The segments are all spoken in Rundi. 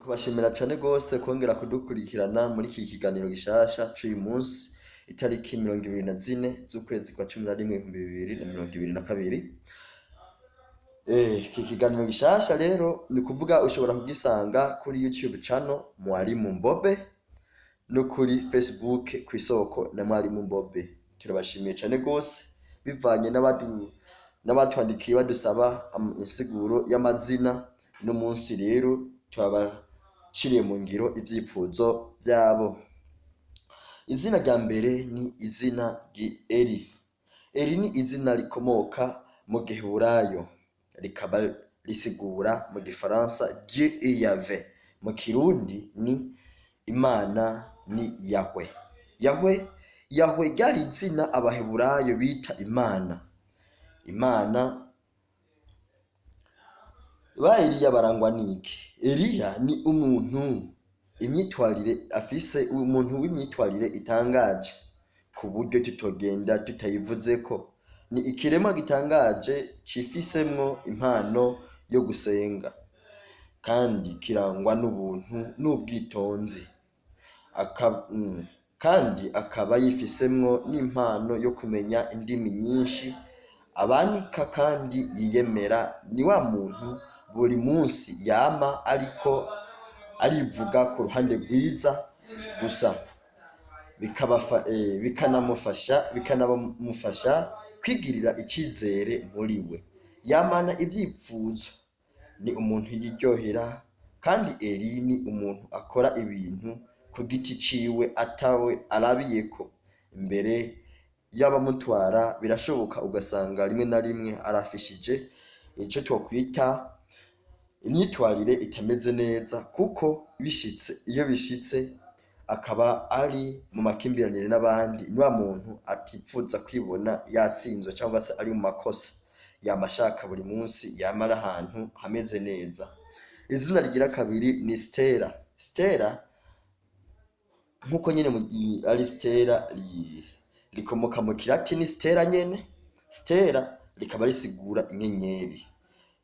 Kubashimira cane gose kongera kudukurikirana muri iki kiganiro gishasha c'uyu munsi, itariki 24 z'ukwezi kwa 11 2022. Iki kiganiro gishasha rero ni kuvuga ushobora kugisanga kuri YouTube channel Mwalimu Mbobe no kuri Facebook kw'isoko na Mwalimu Mbobe. Turabashimiye cane gose bivanye n'abatwandikiye badusaba insiguro y'amazina. Uno munsi rero turabashiriye mu ngiro ivyifuzo vyabo. Izina rya mbere ni izina Eri. Eri ni izina rikomoka mu Giheburayo, rikaba risigura mu Gifaransa Dieu est Yahvé, mu Kirundi ni Imana ni Yahwe. Yahwe, Yahwe ryari izina Abaheburayo bita Imana. Imana ba Eliya barangwa n'iki? Eliya ni umuntu imyitwarire afise, umuntu w'imyitwarire itangaje ku buryo tutogenda tutayivuzeko. Ni ikiremwa gitangaje cifisemwo impano yo gusenga, kandi kirangwa n'ubuntu n'ubwitonzi, kandi akaba yifisemwo n'impano yo kumenya indimi nyinshi, abanika kandi yiyemera. Ni wa muntu buri munsi yama ariko arivuga ku ruhande rwiza gusa, bikanamufasha kwigirira icizere muri we. Yamana ivyifuzo, ni umuntu yiryohera, kandi Eri ni umuntu akora ibintu ku giti ciwe atawe arabiyeko imbere y'abamutwara. Birashoboka ugasanga rimwe na rimwe arafishije ico twokwita imyitwarire itameze neza, kuko bishitse, iyo bishitse akaba ari mu makimbiranire n'abandi. Ni wa muntu atipfuza kwibona yatsinzwe cyangwa se ari mu makosa, yama ashaka buri munsi yama ari ahantu hameze neza. Izina rigira kabiri ni Stella. Stella, nkuko nyene ari Stella, rikomoka mu Kilatini Stella nyene. Stella rikaba risigura inyenyeri.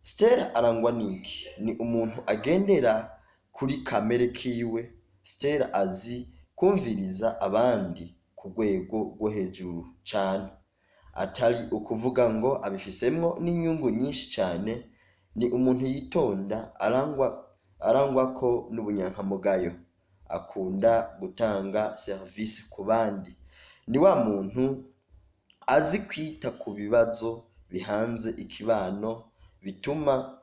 Stella arangwa n'iki? Ni umuntu agendera kuri kamere kiwe. Stella azi kumviriza abandi ku rwego rwo hejuru cane, atari ukuvuga ngo abifisemwo n'inyungu nyinshi cane. Ni umuntu yitonda, arangwako n'ubunyankamugayo, akunda gutanga serivisi ku bandi. Ni wa muntu azi kwita ku bibazo bihanze ikibano, bituma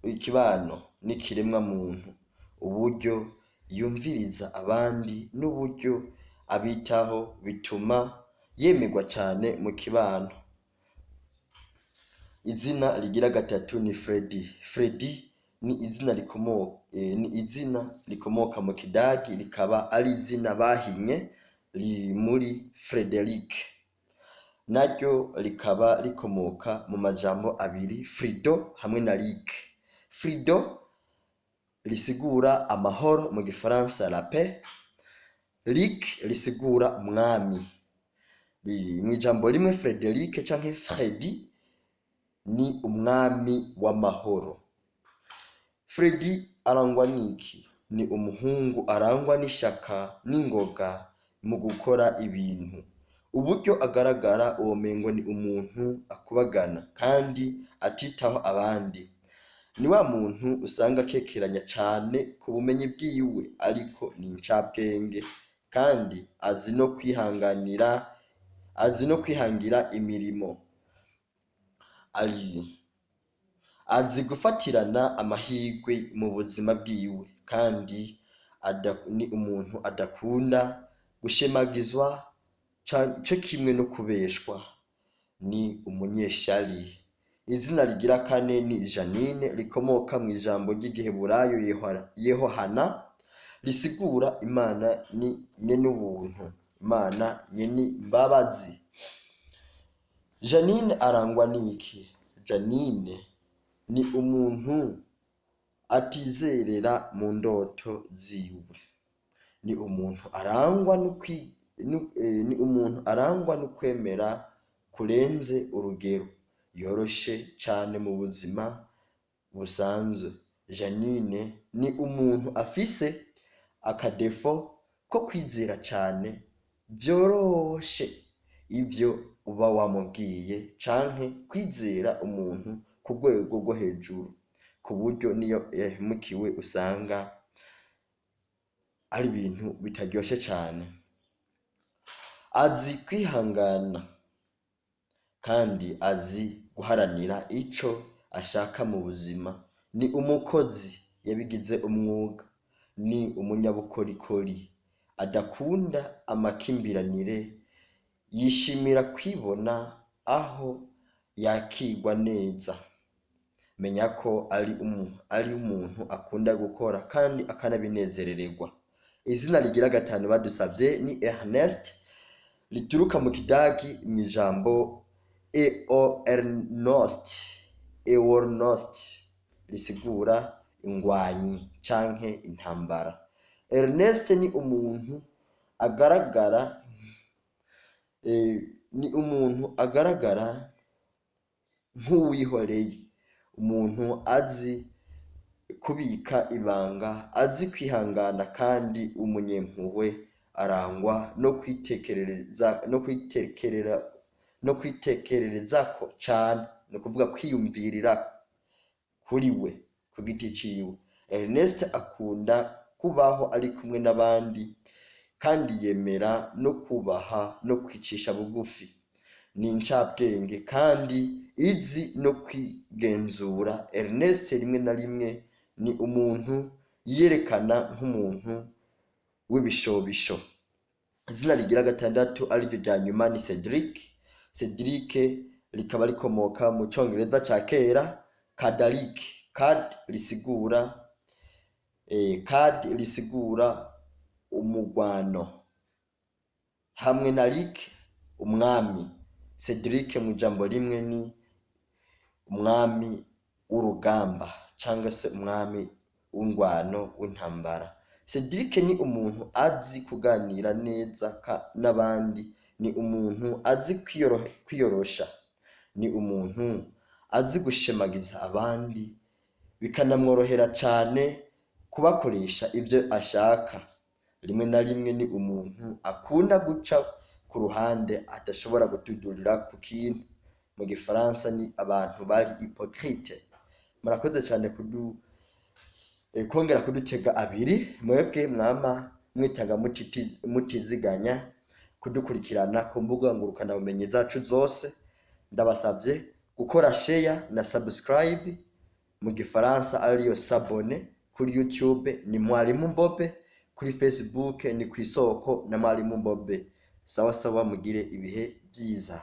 ikibano n'ikiremwa muntu. Uburyo yumviriza abandi n'uburyo abitaho bituma yemerwa cane mu kibano. Izina rigira gatatu ni Freddy. Freddy ni izina rikomoka mu Kidagi, rikaba ari izina bahinye muri Frederic, naryo rikaba rikomoka mu majambo abiri, Frido hamwe na Rik. Frido risigura amahoro, mu Gifaransa la paix, Rik risigura umwami. Mw'ijambo rimwe, Frederic canke Freddy ni umwami w'amahoro. Freddy arangwa n'iki? Ni umuhungu arangwa n'ishaka n'ingoga mu gukora ibintu. Uburyo agaragara womengo ni umuntu akubagana kandi atitaho abandi. Ni wa muntu usanga akekeranya cane ku bumenyi bwiwe, ariko ni incabwenge kandi azi no kwihanganira, azi no kwihangira imirimo. Azi gufatirana amahirwe mu buzima bwiwe, kandi ni umuntu adakunda gushemagizwa co kimwe no kubeshwa. Ni umunyeshari. Izina rigira kane ni Janine, rikomoka mu ijambo ry'Igiheburayo Yehohana, risigura Imana ni nyen'ubuntu, Imana nyen'imbabazi. Janine arangwa n'iki? Janine ni umuntu atizerera mu ndoto ziwe. Ni umuntu arangwa n'ukwemera kurenze urugero, yoroshe cane mu buzima busanzwe. Janine Ni umuntu afise aka défaut ko kwizera cane vyoroshe ivyo uba wamubwiye canke kwizera umuntu ku rwego rwo hejuru, ku buryo niyo yahemukiwe usanga ari ibintu bitaryoshe cane. Azi kwihangana kandi azi guharanira ico ashaka mu buzima. Ni umukozi yabigize umwuga, ni umunyabukorikori adakunda amakimbiranire, yishimira kwibona aho yakirwa neza. Menya ko ari umuntu akunda gukora kandi akanabinezerererwa. Izina rigira gatanu badusavye ni Ernest, rituruka mu Kidagi mw'ijambo Eornost, Eornost risigura ingwanyi canke intambara. Ernest ni umuntu agaragara nk'uwihoreye, umuntu azi kubika ibanga, azi kwihangana kandi w'umunyempuhwe, arangwa no kwitekerereza no kwitekererezako cane, ni ukuvuga kwiyumvirira kuri we ku giti ciwe. Ernest akunda kubaho ari kumwe n'abandi kandi yemera no kubaha no kwicisha bugufi. Ni incabwenge kandi izi no kwigenzura. Ernest rimwe na rimwe ni umuntu yiyerekana nk'umuntu w'ibishobisho. Izina rigira gatandatu ariryo rya nyuma ni Cedric. Cedric rikaba rikomoka mu Congereza ca kera Cadaric, cad risigura umugwano hamwe na Rick umwami. Cedric mu ijambo rimwe ni umwami w'urugamba cangwa se umwami w'ingwano, w'intambara. Cedric ni umuntu azi kuganira neza n'abandi, ni umuntu azi kwiyorosha, ni umuntu azi gushemagiza abandi, bikanamworohera cane kubakoresha ivyo ashaka. Rimwe na rimwe ni umuntu akunda guca ku ruhande, adashobora gutudurira ku kintu. Mu Gifaransa ni abantu bari hypocrite. Murakoze cane kongera kudutega abiri, mwebwe mwama mwitanga mutiziganya kudukurikirana ku mbuga ngurukanabumenyi zacu zose. Ndabasavye gukora share na subscribe, mu Gifaransa ariyo s'abonner. Kuri YouTube ni Mwarimu Mbobe, kuri Facebook ni Kw'isoko na Mwarimu Mbobe. Sawa sawa, mugire ibihe vyiza.